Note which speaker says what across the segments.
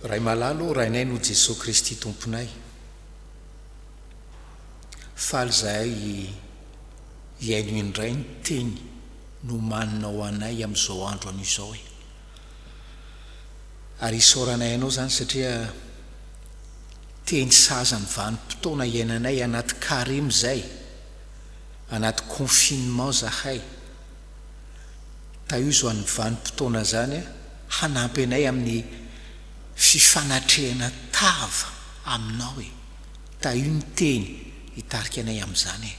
Speaker 1: Ray malala ô, Rainay no Jesoa Kristy Tomponay. Faly izahay hihaino indray ny teny nomaninao anay amin'izao andro anio izao e. Ary isaoranay anao izany satria teny sahaza ny vanim-potoana iainanay anaty carême izay, anaty confinement zahay. Tahio izany vanim-potoana izany hanampy anay amin'ny fifanatrehana tava aminao e. Tahio ny teny hitarika anay amin'izany e.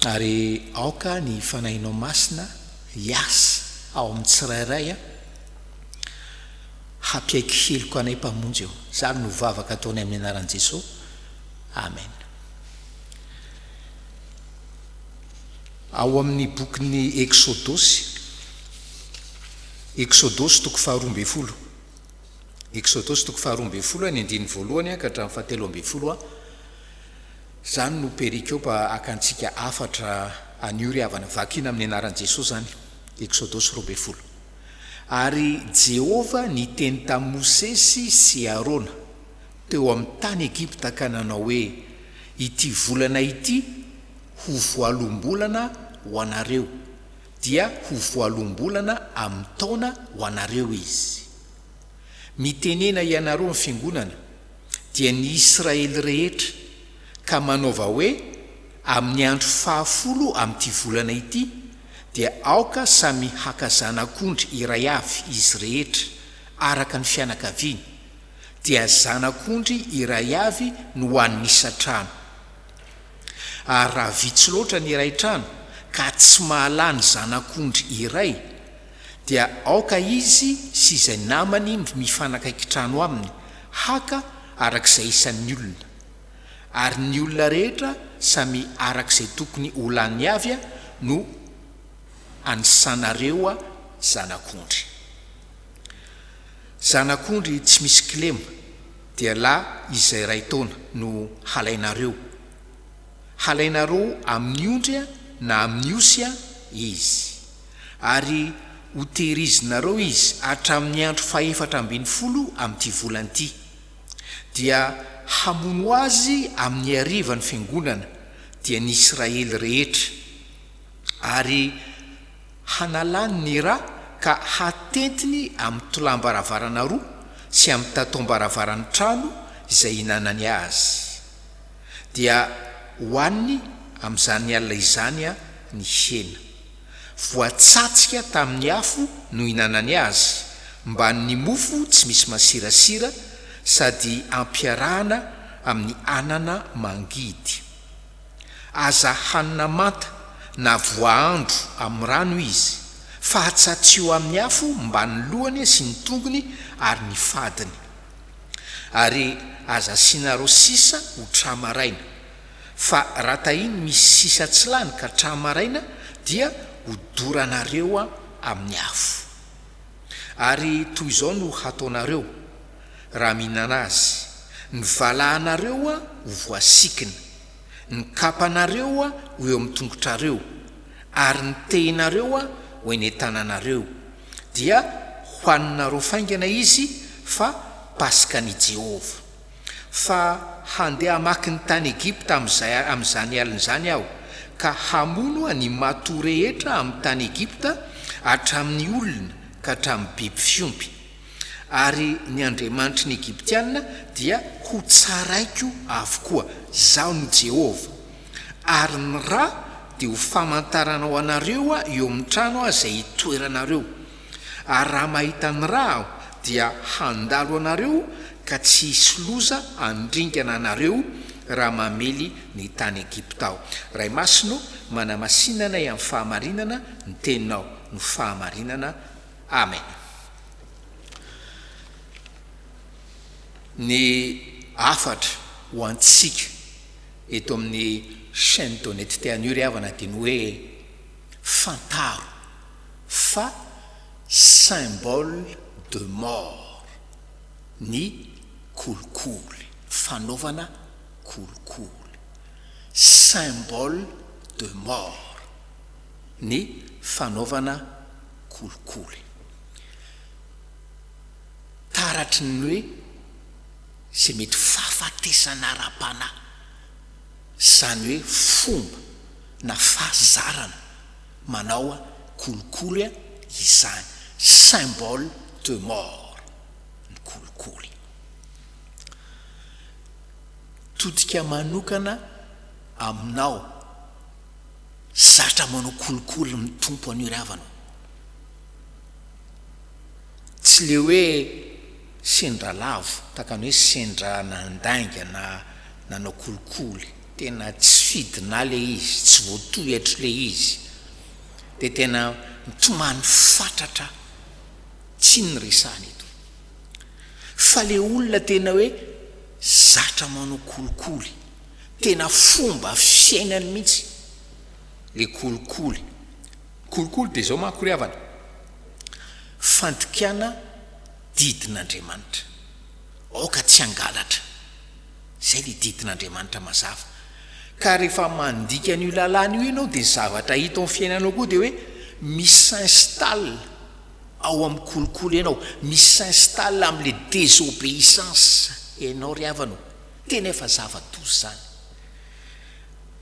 Speaker 1: Ary aoka ny Fanahinao Masina hiasa ao amin'ny tsirairay hampiaiky heloka anay Mpamonjy ô. Izany no vavaka ataonay amin'ny anaran'i Jesoa. Amen. Ao amin'ny bokin'ny Eksodosy, Eksodosy toko faharoa ambin'ny folo, Eksodosy toko faharoa ambin'ny folo, ny andininy voalohany ka hatramin'ny fahatelo ambin'ny folo, izany no perikopa hakantsika hafatra anio ry havana. Vakina amin'ny anaran'i Jesosy izany, Eksodosy 12. Ary Jehovah niteny tamin'i Mosesy sy Arona teo amin'ny tany Egypta ka nanao hoe, Ity volana ity ho voaloham-bolana ho anareo, dia ho voaloham-bolana amin'ny taona ho anareo izy. Mitenena ianareo amin'ny fiangonana, dia ny Israely rehetra, ka manaova hoe, Amin'ny andro fahafolo amin'ity volana ity, dia aoka samy haka zanak'ondry iray avy izy rehetra, araka ny fianakaviany, dia zanak'ondry iray avy no ho an'ny isan-trano. Ary raha vitsy loatra ny iray trano, ka tsy mahalany zanak'ondry iray, dia aoka izy sy izay namany mifanakaiky trano aminy haka araka izay isan'ny olona. Ary ny olona rehetra samy araka izay tokony ho lany avy no anisanareo zanak'ondry. Zanak'ondry tsy misy kilema dia lahy izay iray taona no halainareo. Halainareo amin'ny ondry na amin'ny osy izy. Ary hotehirizinareo izy hatramin'ny andro fahefatra ambin'ny folo amin'ity volana ity. Dia hamono azy amin'ny hariva ny fiangonana, dia ny Israely rehetra. Ary hanalany ny ra ka hatentiny amin'ny tolam-baravarana roa sy amin'ny tataom-baravaran'ny trano izay ihinanany azy. Dia hohaniny amin'izany alina izany ny hena. Voatsatsika tamin'ny afo no ihinanany azy, mbanin'ny mofo tsy misy masirasira sady ampiarahana amin'ny anana mangidy. Aza hanina manta na voahandro amin'ny rano izy, fa atsatsio amin'ny afo mbanin'ny lohany sy ny tongony ary ny fadiny. Ary aza asianareo sisa ho tra-maraina, fa raha tahiny misy sisa tsy lany ka tra-maraina dia hodoranareo amin'ny afo. Ary toy izao no hataonareo, raha mihinana azy, ny valahanareo ho voasikina, ny kapanareo ho eo amin'ny tongotrareo, ary ny tehinareo ho eny an-tananareo, dia hohaninareo faingana izy, fa Paskan'i Jehovah. Fa handeha hamaky ny tany Egypta amin'izay amin'izany alina izany Aho, ka hamono ny matoa rehetra amin'ny tany Egypta, hatramin'ny olona ka hatramin'ny biby fiompy. Ary ny andriamanitry ny Egyptiana dia hotsaraiko avokoa. Izaho no Jehovah. Ary ny ra dia ho famantarana ho anareo eo amin'ny trano izay hitoeranareo. Ary raha mahita ny ra Aho, dia handalo anareo ka tsy hisy loza handringana anareo raha mamely ny tany Egypta Aho. Ray Masina ô, manamasina anay amin'ny fahamarinana, ny Teninao no fahamarinana. Amen. Ny hafatra ho antsika eto amin'ny chaîne d'honnêteté anio ry havana dia ny hoe fantaro fa symbole de mort ny kolikoly, fanaovana kolikoly, symbole de mort ny fanaovana kolikoly. Taratry ny hoe izay mety fahafatesana ara-panahy, izany hoe fomba na fahazarana manao kolikoly izany, symbole de mort ny kolikoly. Todika manokana aminao zatra manao kolikoly ny Tompo anio ry havana ô. Tsy le hoe sendra lavo, tahaka ny hoe sendra nandainga na nanao kolikoly, tena tsy fidina le izy, tsy voatohiatro le izy, de tena mitomany fatratra, tsy iny no resahana eto. Fa le olona tena hoe zatra manao kolikoly, tena fomba fiainany mihitsy le kolikoly. Kolikoly dia izao manko ry havana, fandikana didin'Andriamanitra. Aoka tsy hangalatra. Izay ilay didin'Andriamanitra mazava. Ka rehefa mandika an'io lalàna io ianao dia ny zavatra hita ao amin'ny fiainanao koa dia hoe mi-s'installe ao amin'ny kolikoly ianao, mi-s'installe amin'ilay désobéissance ianao ry havana ô. Tena efa zava-doza izany.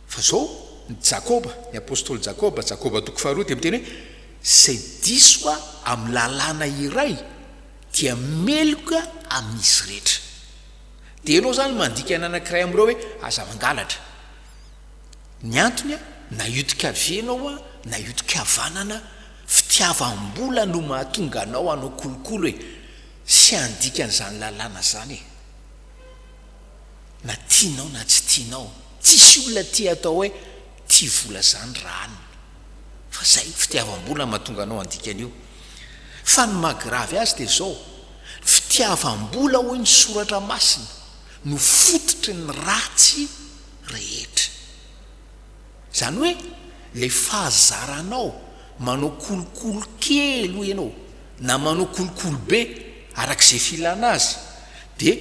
Speaker 1: Fa izao, ny Jakoba, ny apostoly Jakoba, Jakoba toko faharoa dia miteny hoe, izay diso amin'ny lalàna iray dia meloka amin'izy rehetra. Dia ianao izany mandika ny anankiray amin'ireo hoe aza mangalatra. Ny antony, na hiotika havia ianao na hiotika havanana, fitiavam-bola no mahatonga anao hanao kolokolo e, sy handika an'izany lalàna izany e. Na tianao na tsy tianao, tsisy olona tia atao hoe tia vola zany raha anona. Fa zay, fitiavam-bola mahatonga anao handika an'io. Fa ny maha gravy azy dia zao, ny fitiavam-bola hoy ny soratra masina no fototry ny ratsy rehetra. Izany hoe ilay fahazaranao manao kolikoly kely hoy ianao na manao kolikoly be araka izay filana azy dia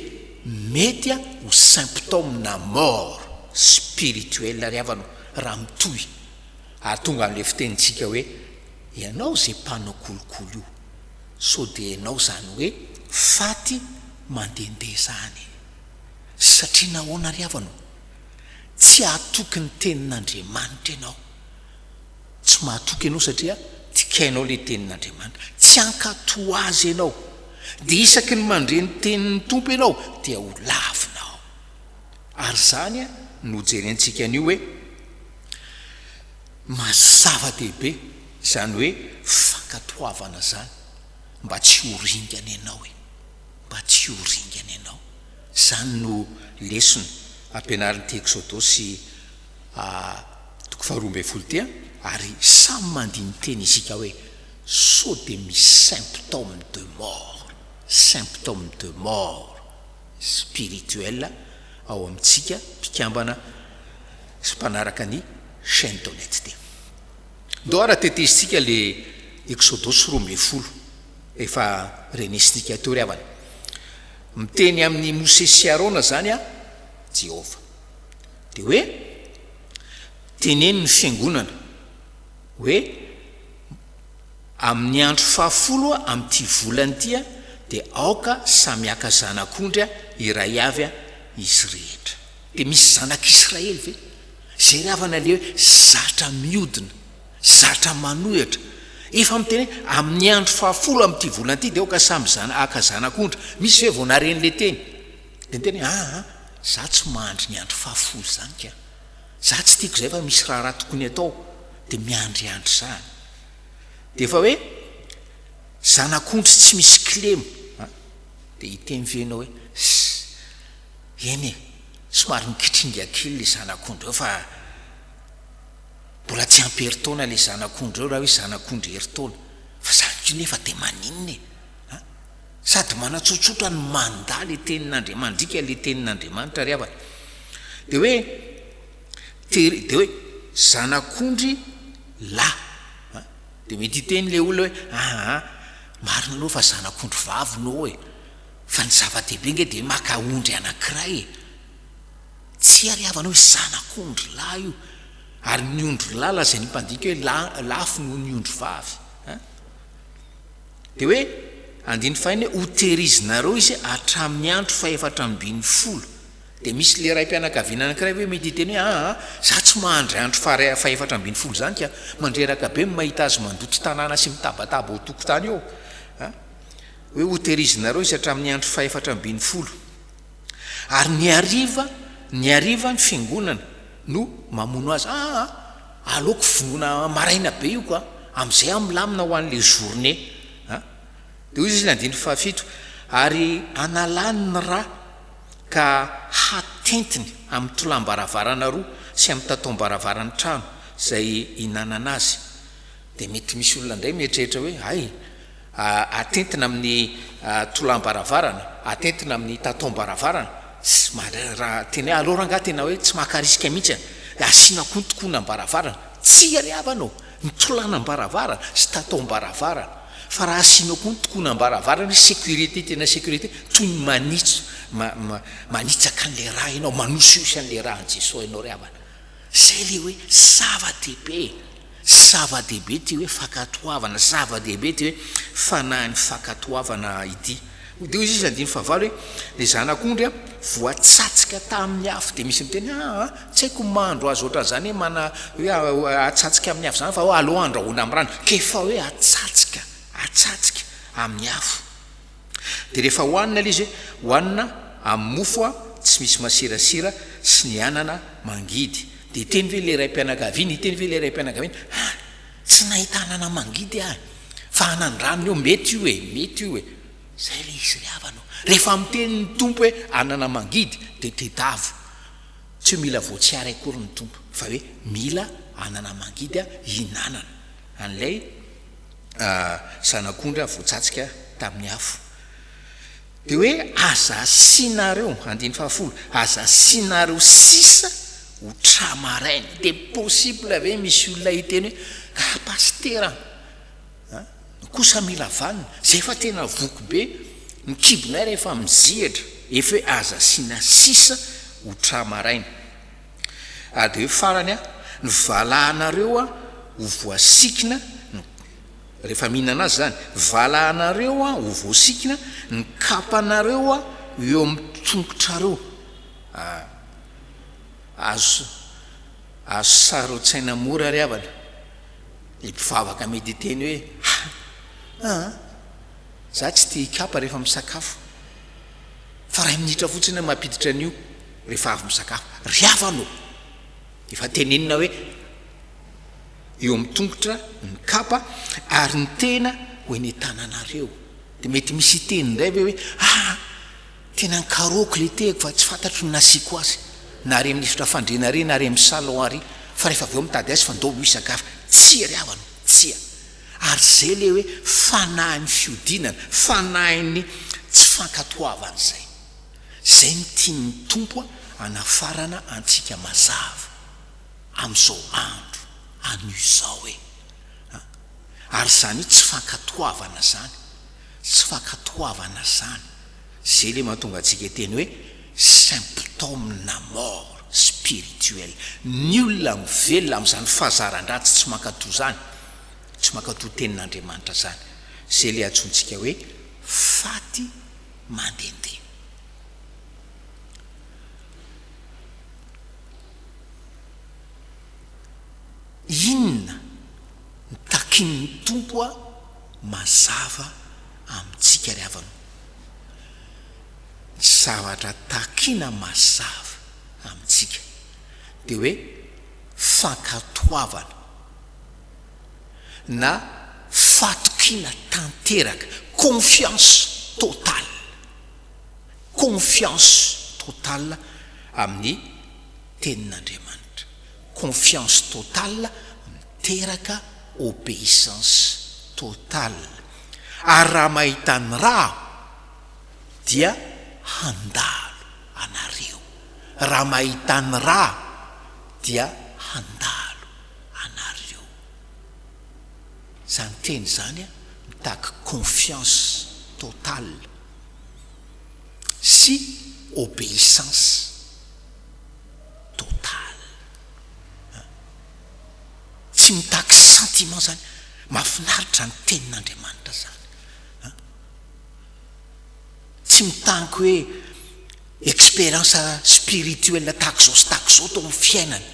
Speaker 1: mety ho symptôme na mort spirituelle ry havana ô raha mitohy ary tonga amin'ilay fitenintsika hoe ianao izay mpanao kolikoly io sao dia ianao izany hoe faty mandehandeha izany satria nahoana ry havana ô? Tsy hahatoky ny tenin'Andriamanitra ianao. Tsy mahatoky ianao satria dikainao ilay tenin'Andriamanitra. Tsy hankatò azy ianao. Dia isaky ny mandre ny tenin'ny Tompo ianao dia ho lavinao. Ary izany no jerentsika anio hoe maha zava-dehibe izany hoe fankatoavana izany mba tsy ho ringana ianao e. Mba tsy ho ringana ianao. Izany no lesona ampianarin'ity Eksodosy toko faharoa ambin'ny folo ity, ary samy mandini-tena isika hoe sao dia misy symptôme de mort, symptôme de mort spirituel ao amintsika mpikambana sy mpanaraka ny chaîne d'honnêteté. Ndao ary tetezintsika le Eksodosy 12 efa renesintsika teo ry havana. Miteny amin'i Mosesy sy Arona izany Jehovah. Dia hoe, teneno ny fiangonana hoe, Amin'ny andro fahafolo amin'ity volana ity dia aoka samy haka zanak'ondry iray avy izy rehetra. Dia misy zanak'Israely ve? Izay ry havana ilay hoe zatra miodina. Zatra manohitra. Efa miteny hoe amin'ny andro fahafolo amin'ity volana ity dia aoka samy zana haka zanak'ondry. Misy ve vao nahare an'ilay teny? Dia niteny hoe aa, za tsy mahandry ny andro fahafolo izany ka. Za tsy tiako izay fa misy raharaha tokony atao dia miandriandry izany. Dia efa hoe zanak'ondry tsy misy kilema. Dia hiteny ve ianao hoe ss, eny e, somary mikitringa kely ilay zanak'ondry eo fa Mbola tsy ampy herintaona ilay zanak'ondry eo raha hoe zanak'ondry herintaona. Fa zany koa nefa dia maninona e? A! Sady manatsotsotra no mandà ilay tenin'Andriamanitra, mandika ilay tenin'Andriamanitra ry havana. Dia hoe tery, dia hoe zanak'ondry lahy. A! Dia mety hiteny ilay olona hoe aa, marina aloha fa zanak'ondry vavy no ao e. Fa ny zava-dehibe ange dia hoe maka ondry anankiray e. Tsia ry havana hoe zanak'ondry lahy io, ary ny ondry lahy lazain'ny mpandika hoe lafo noho ny ondry vavy an! Dia hoe. Andininy fahenina hoe, Hotehirizinareo izy hatramin'ny andro fahefatra ambinifolo. Dia misy le raim-pianakaviana anankiray hoe mety hiteny hoe, aa, za tsy mahandry andro fahefatra ambinifolo izany ka, mandreraka be ny mahita azy mandoto tanàna sy mitabataba ao tokotany eo. A! Hoe hotehirizinareo izy hatramin'ny andro fahefatra ambinifolo. Ary ny hariva, ny hariva ny fiangonana no mamono azy. Aa, aleoko vonoina maraina be io ka, amin'izay aho milamina ho an'ilay journée. A! Dia hoy izy ny andininy fahafito, Ary analany ny ra ka hatentiny amin'ny tolam-baravarana roa sy amin'ny tataom-baravaran'ny trano izay ihinanana azy. Dia mety misy olona indray mieritreritra hoe, hay, atentina amin'ny tolam-baravarana, atentina amin'ny tataom-baravarana, tsy mandray raha tena hoe aleo rangahy tena hoe tsy maka risque mihitsy an, dia asiana koa ny tokonam-baravarana. Tsia ry havana ô, ny tolanam-baravarana sy tataom-baravarana, fa raha asiana koa ny tokonam-baravarana hoe sécurité tena sécurité, toy ny manitsa, manitsaka an'ilay rà ianao, manosihosy an'ilay ràn'i Jesoa ianao ry havana. Zay le hoe zava-dehibe e! Zava-dehibe ity hoe fankatoavana, zava-dehibe ity hoe fanahin'ny fankatoavana ity. Dia hoy izy andininy fahavalo hoe, Ilay zanak'ondry voatsatsika tamin'ny afo. Dia misy miteny hoe, aa, tsy haiko ny mahandro azy ohatran'izany hoe mana, hoe atsatsika amin'ny afo izany fa hoe aleo andrahoina amin'ny rano. K'efa hoe atsatsika, atsatsika amin'ny afo. Dia rehefa hohanina ilay izy, hohanina amin'ny mofo tsy misy masirasira sy ny anana mangidy. Dia hiteny ve ilay raim-pianakaviana, hiteny ve ilay raim-pianakaviana, ah, tsy nahita anana mangidy aho e, fa anan-dranony eo, mety io e, mety io e. Izay ilay izy ry havana ô. Rehefa miteny ny Tompo hoe anana mangidy, dia tedavo. Tsy hoe mila voatsiary akory ny Tompo, fa hoe mila anana mangidy hihinanana an'ilay zanak'ondry voatsatsika tamin'ny afo. Dia hoe aza asianareo, andininy fahafolo, aza asianareo sisa ho tra-maraina. Dia possible ve misy olona hiteny hoe, ka pasitera an, kosa mila vanona, zay fa tena voky be, ny kibonay rehefa mizihatra, efa hoe aza asiana sisa ho tra-maraina. Ary dia hoe farany an, ny valahanareo an ho voasikina, ny, rehefa mihinana azy izany, valahanareo an ho voasikina, ny kapanareo an eo amin'ny tongotrareo. Ah, azo, azo sary an-tsaina mora ry havana, ilay mpivavaka mety hiteny hoe, ha, ah, za tsy tia hikapa rehefa misakafo, fa iray minitra fotsiny aho mampiditra an'io. rehefa avy misakafo. Ry havana ô! Efa tenenina hoe eo amin'ny tongotra ny kapa ary ny tena ho eny an-tananareo. Dia mety misy hiteny indray ve hoe ah! Tena nikarohako ilay tehiko fa tsy fantatro ny nasiako azy. Na ary amin'ny efitra fandriana ary na ary amin'ny salon ary fa rehefa avy eo mitady azy fa ndao hisakafo. Tsia ry havana ô! Tsia. Ary izay ilay hoe fanahin'ny fiodinana, fanahin'ny tsy fankatoavana izay. Izay no tian'ny Tompo hanafarana antsika mazava amin'izao andro anio izao e! A! Ary izany hoe tsy fankatoavana izany, tsy fankatoavana izany, izay ilay mahatonga antsika hiteny hoe symptôme na mort spirituelle. Ny olona mivelona amin'izany fahazaran-dratsy tsy mankatò izany, tsy mankatò tenin'Andriamanitra izany, izay ilay antsointsika hoe faty mandehandeha. Inona no takin'ny Tompo mazava amintsika ry havana? Ny zavatra takina mazava amintsika dia hoe fankatoavana na fatokiana tanteraka, confiance totale, confiance totale amin'ny tenin'Andriamanitra, confiance totale miteraka obeissance totale, ary raha mahita ny ra aho dia handalo anareo, raha mahita ny ra aho dia handalo anareo. Izany teny izany mitaky confiance totale sy obeissance totale. Tsy mitaky sentiment izany. Mahafinaritra ny tenin'Andriamanitra izany. Tsy mitaky hoe expérience spirituelle tahaka izao sy tahaka izao tao amin'ny fiainana.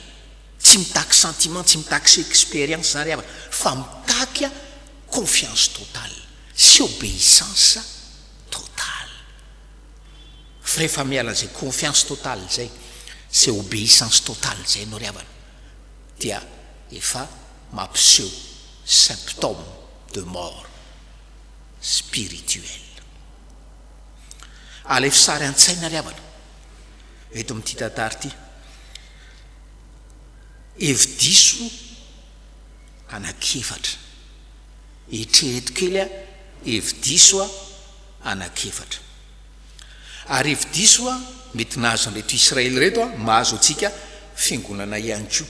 Speaker 1: Tsy mitaky sentiment, tsy mitaky expérience izany ry havana, fa mitaky confiance totale sy obéissance totale. Fa rehefa miala an'izay confiance totale izay, izay obéissance totale izay ianao ry havana, dia efa mampiseho symptôme de mort spirituelle. Alaivo sary an-tsaina ry havana, eto amin'ity tantara ity. Hevi-diso anankiefatra. Eritrereto kely hevi-diso anankiefatra. Ary hevi-diso mety nahazo an'ireto Israely ireto, mahazo antsika fiangonana ihany koa.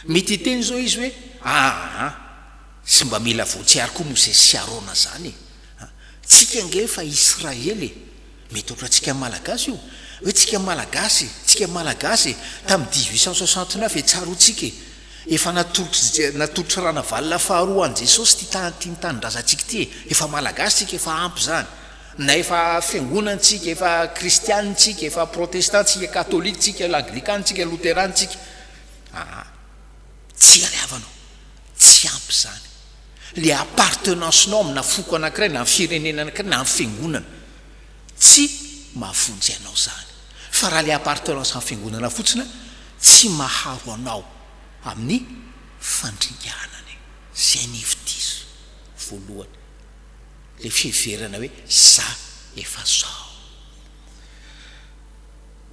Speaker 1: Mety hiteny izao izy hoe, aa, tsy mba mila voatsiary koa Mosesy sy Arona izany e. Tsika ange efa Israely e. Mety ohatrantsika Malagasy io. Hoe tsika Malagasy, tsika Malagasy e, tamin'ny 1869 e, tsaroantsika e, efa natolotr'i natolotr'i Ranavalona faharoa an'i Jesosy ity tany ity tanindrazantsika ity e, efa Malagasy tsika, efa ampy izany. Na efa fiangonana tsika, efa kristianina tsika, efa protestant tsika, katolika tsika, anglikana tsika, loterana tsika. Aa, tsia ry havana ô, tsy ampy izany. Le appartenance-nao amina foko anankiray na firenena anankiray na fiangonana tsy mahavonjy anao izany. Fa raha le appartenance amin'ny fiangonana fotsiny tsy maharo anao amin'ny fandringanana e. Zay ny hevi-diso voalohany. Le fiheverana hoe za efa zao.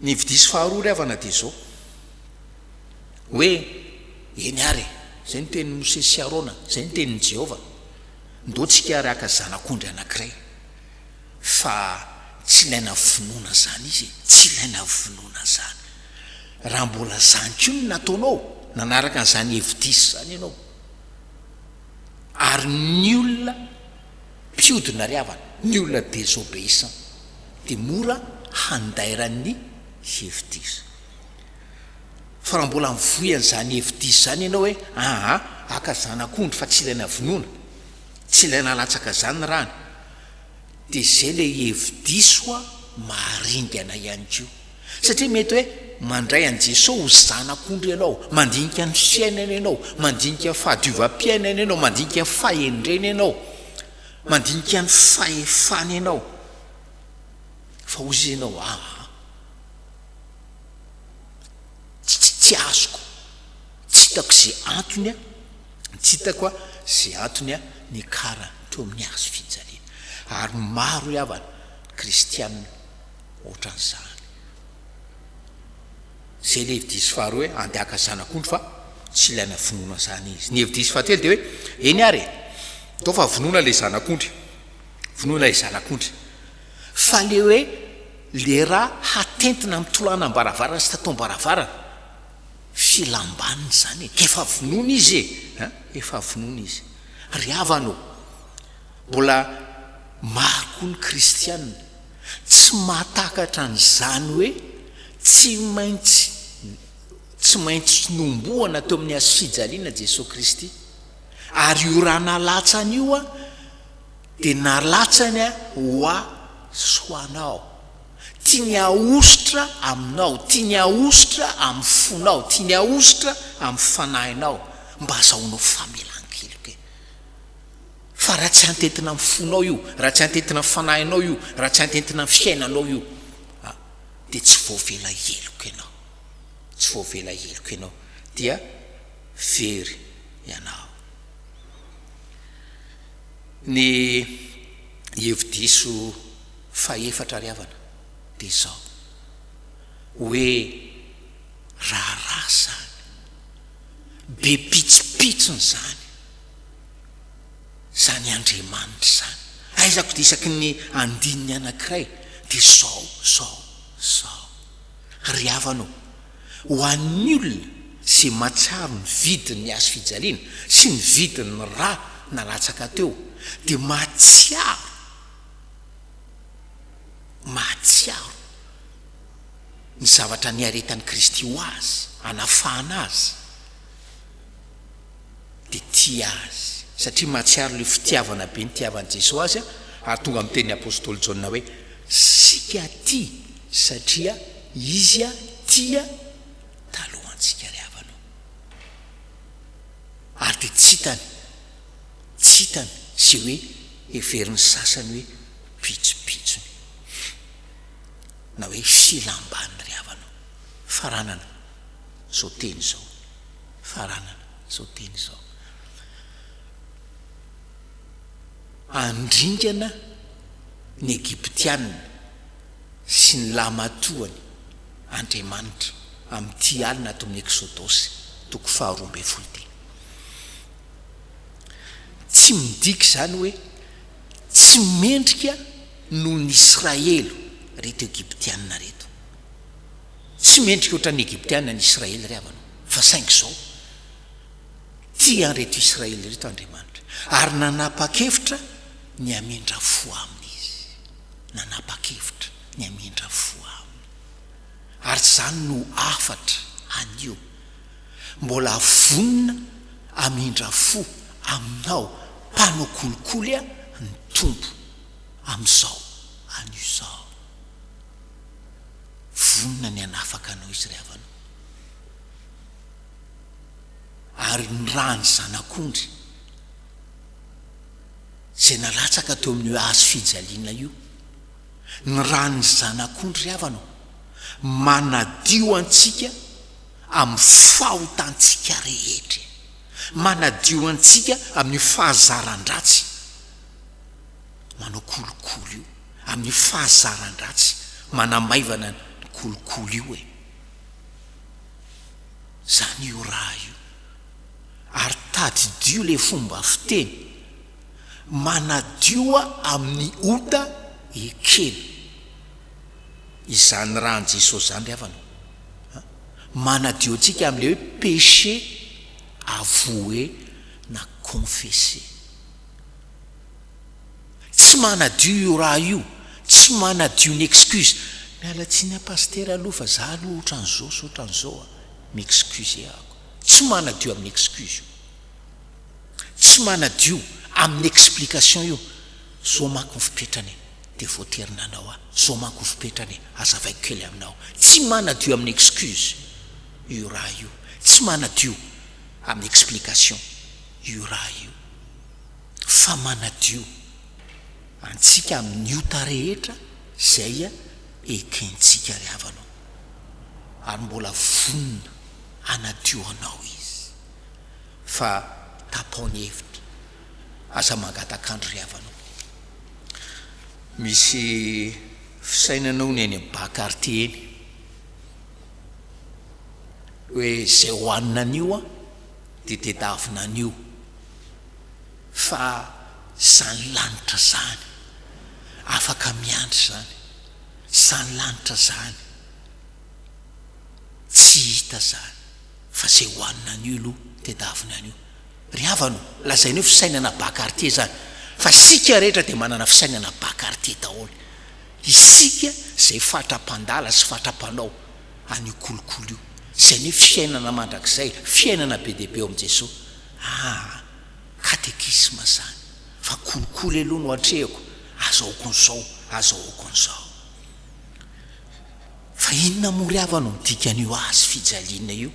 Speaker 1: Ny hevi-diso faharoa ry havana dia izao. Hoe, Eny àry e, izay no tenin'i Mosesy sy Arona, izay no tenin'i Jehovah, ndao tsika ary haka zanak'ondry anankiray. Fa tsy ilaina vonoina izany izy e, tsy ilaina vonoina izany. Raha mbola izany koa no nataonao, nanaraka an'izany hevi-diso izany ianao, ary ny olona mpiodina ry havana, ny olona désobéissant, dia mora handairan'ny hevi-diso. Fa raha mbola mivoy an'izany hevi-diso izany ianao hoe aa haka zanak'ondry fa tsy ilaina vonoina, tsy ilaina alatsaka izany ny rany, dia izay ilay hevi-diso maharingana ihany koa. Satria mety hoe mandray an'i Jesoa ho zanak'ondry ianao, mandinika ny fiainany ianao, mandinika ny fahadiovam-piainany ianao, mandinika ny fahendreny ianao, mandinika ny fahefany ianao, fa hoy izy ianao aa. Tsy tsy azoko, tsy hitako ze antony a, tsy hitako a ze antony a niakarany teo amin'ny hazo fijaliana. Ary maro ry havana kristianina ohatran'izany. Zay le hevi-diso faharoa hoe andeha haka zanak'ondry fa tsy ilaina vonoina zany izy. Ny hevi-diso fahatelo dia hoe eny ary e, atao fa vonoina le zanak'ondry, vonoina ilay zanak'ondry. Fa le hoe le ra hatentina amin'ny tolanam-baravarana sy tataom-baravarana, filam-baniny izany e, efa vonoina izy e, an, efa vonoina izy. Ry havana ô, mbola maro koa ny kristiana tsy mahatakatra an'izany hoe tsy maintsy tsy maintsy nombohana teo amin'ny hazofijaliana Jesoa Kristy, ary io ra nalatsany io an, Dia nalatsany ho ahy sy ho anao. Tiany hahosotra aminao, tiany hahosotra amin'ny fonao, tiany hahosotra amin'ny fanahinao, mba hazahoanao famelan-keloka e. Fa raha tsy antentina amin'ny fonao io, raha tsy antentina amin'ny fanahinao io, raha tsy antentina amin'ny fiainanao io, dia tsy voavela heloka ianao. Tsy voavela heloka ianao. Dia very ianao. Ny hevi-diso fahefatra ry havana dia izao, hoe raharaha izany, be pitsopitsony izany, izany Andriamanitra izany. Aiza ko dia isaky ny andininy anankiray dia izao, izao, izao. Ry havana ô, Ho an'ny olona izay mahatsiaro ny vidin'ny hazo fijaliana sy ny vidin'ny ra nalatsaka teo dia mahatsiaro, mahatsiaro ny zavatra niaretan'i Kristy ho azy, hanafahana azy, dia tia azy satria mahatsiaro ilay fitiavana be nitiavan'i Jesoa azy ary tonga amin'ny tenin'ny apostoly Jaona hoe. Isika tia satria Izy tia talohantsika ry havana o. Ary dia tsy hitany, tsy hitany izay hoe heverin'ny sasany hoe pitsopitsony na hoe filam-baniny ry havana o. Faranana izao teny izao, faranana izao teny izao. Handringana ny Egyptiana sy ny lahimatoany Andriamanitra amin'ity alina ato amin'ny Eksodosy toko faha 12 ity. Tsy midika izany hoe tsy mendrika noho ny Israely ireto Egyptiana ireto. Tsy mendrika ohatran'ny Egyptiana ny Israely ry havana, fa saingy izao, Tia an'ireto Israely ireto Andriamanitra, ary nanapa-kevitra ny hamindra fo aminy Izy. Nanapa-kevitra ny hamindra fo aminy. Ary izany no hafatra anio. Mbola vonona hamindra fo aminao mpanao kolikoly ny Tompo amin'izao anio izao. Vonona ny hanafaka anao Izy ry havana. Ary ny ràn'ny Zanak'ondry izay nalatsaka teo amin'io hazo fijaliana io, ny ràn'ny Zanak'ondry ry havana ô, manadio antsika amin'ny fahotantsika rehetra, manadio antsika amin'io fahazaran-dratsy manao kolikoly io, amin'io fahazaran-dratsy manamaivana ny kolikoly io e. Zany io raha io. Ary tadidio le fomba fiteny, manadioa amin'ny ota ekena. Izany rahan'i Jesosy zany ry havana a. Manadio antsika amin'le hoe péché avoué na confessé. Tsy manadio io raha io, tsy manadio ny excuse. Miala tsiny aho pasitera aloha fa za aloha otran'izao sy otran'izao a, mi-excuser ako. Tsy manadio amin'ny excuse io. Tsy manadio amin'ny explication io. Zao manko ny fipetrany e, dia voatery nanao aho. Zao manko ny fipetrany e, azavaiko kely aminao. Tsy manadio amin'ny excuse io raha io. Tsy manadio amin'ny explication io raha io. Fa manadio antsika amin'ny ota rehetra izay ekentsika ry havana ô. Ary mbola vonona hanadio anao Izy. Fa tapaho ny hevitra. Aza mangatak'andro ry havana ô. Misy fisainana hono eny amin'ny bas quartier eny. Hoe izay hohanina anio an, dia tedavina anio. Fa zany lanitra zany, afaka miandry zany, zany lanitra zany, tsy hita zany, fa zay hohanina anio aloha tedavina anio. Ry havana o, lazaina hoe fisainana bas quartier zany, fa isika rehetra dia manana fisainana bas quartier daholo. Isika zay fatra-pandala sy fatra-panao an'io kolikoly io, zay ny hoe fiainana mandrakizay, fiainana be dia be ao amin'i Jesoa. Aa katekisma zany fa kolikoly aloha no atrehiko, azahoako an'izao, azahoako an'izao. Fa inona moa ry havana no dikan'io hazo fijaliana io?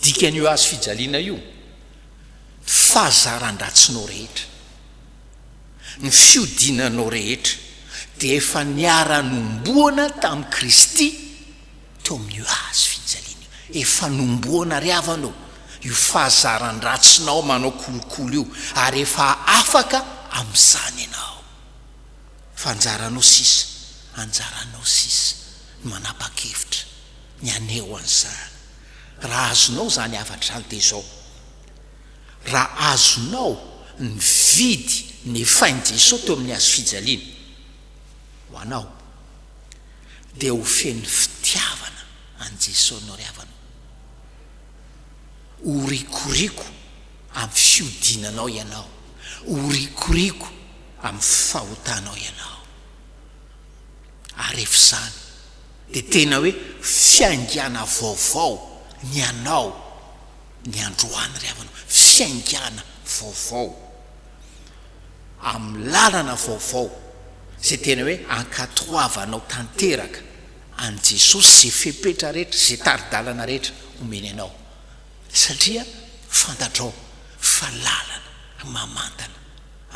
Speaker 1: Dikan'io hazo fijaliana io, ny fahazaran-dratsinao rehetra, ny fiodinanao rehetra dia efa niara-nomboana tamin'i Kristy teo amin'io hazo fijaliana io. Efa nomboana ry havana ô, io fahazaran-dratsinao manao kolikoly io, ary efa afaka amin'izany ianao. Fa anjaranao sisa, anjaranao sisa ny manapa-kevitra ny haneho an'izany. Raha azonao izany hafatra izany dia izao, raha azonao ny vidy nefain'i Jesoa teo amin'ny hazo fijaliana ho anao, dia ho feno fitiavana an'i Jesoa ianao ry havana o. Ho rikoriko amin'ny fiodinanao ianao, ho rikoriko amin'ny fahotanao ianao. Ary rehefa izany dia tena hoe fiaingàna vaovao ny anao ny androany ry havana o, fiaingàna vaovao amin'ny lalana vaovao. Izay tena hoe ankatoavanao tanteraka an'i Jesosy izay fepetra rehetra, izay tari-dalana rehetra omeny anao. Satria fantatrao fa lalana mamantana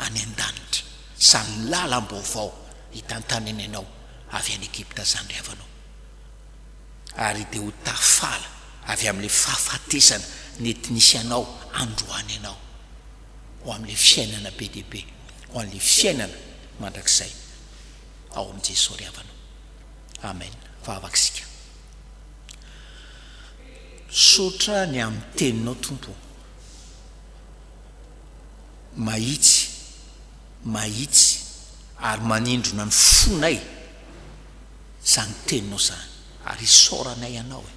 Speaker 1: any an-danitra izany lalam-baovao hitantanany anao avy any Egypta izany ry havanao. Ary dia ho tafala avy amin'ilay fahafatesana nety nisy anao androany ianao ho amin'ilay fiainana be dia be, ho an'ilay fiainana mandrakizay ao amin'i Jesoa ry havanao. Amen. Vavaka isika. Misaotra ny amin'ny teninao Tompo ô. Mahitsy, mahitsy ary manindrona ny fonay izany teninao izany ary isaoranay Anao e.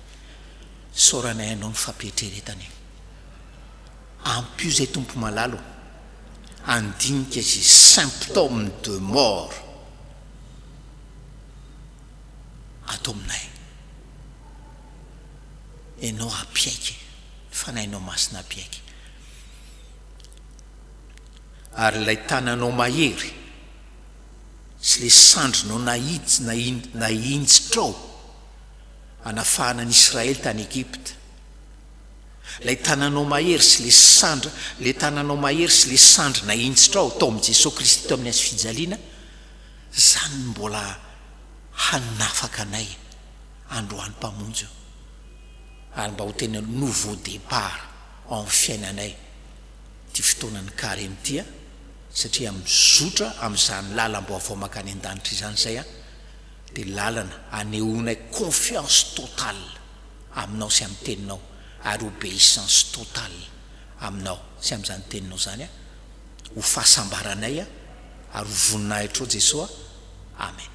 Speaker 1: Isaoranay Anao ny fampietreretana e. Ampio izay Tompo malala ô, handinika izay symptômes de mort ato aminay. Ianao hampiaiky, ny Fanahinao Masina hampiaiky. Ary ilay tananao mahery sy ilay sandrinao nahitsy, nahinjitrao hanafahana ny Israely tany Egypta, ilay tananao mahery sy ilay sandra, ilay tananao mahery sy ilay sandry nahinjitrao tao amin'i Jesoa Kristy teo amin'ny hazo fijaliana, izany no mbola hanafaka anay androany Mpamonjy ô, ary mba ho tena nouveau départ ao amin'ny fiainanay ity fotoanan'ny carême ity a, satria mizotra amin'izany lalam-baovao mankany an-danitra izany izay a, dia lalana anehoanay confiance totale aminao sy amin'ny teninao ary obéissance totale aminao sy amin'izany teninao izany a, ho fahasambaranay a, ary ho voninahitrao Jesoa, Amen.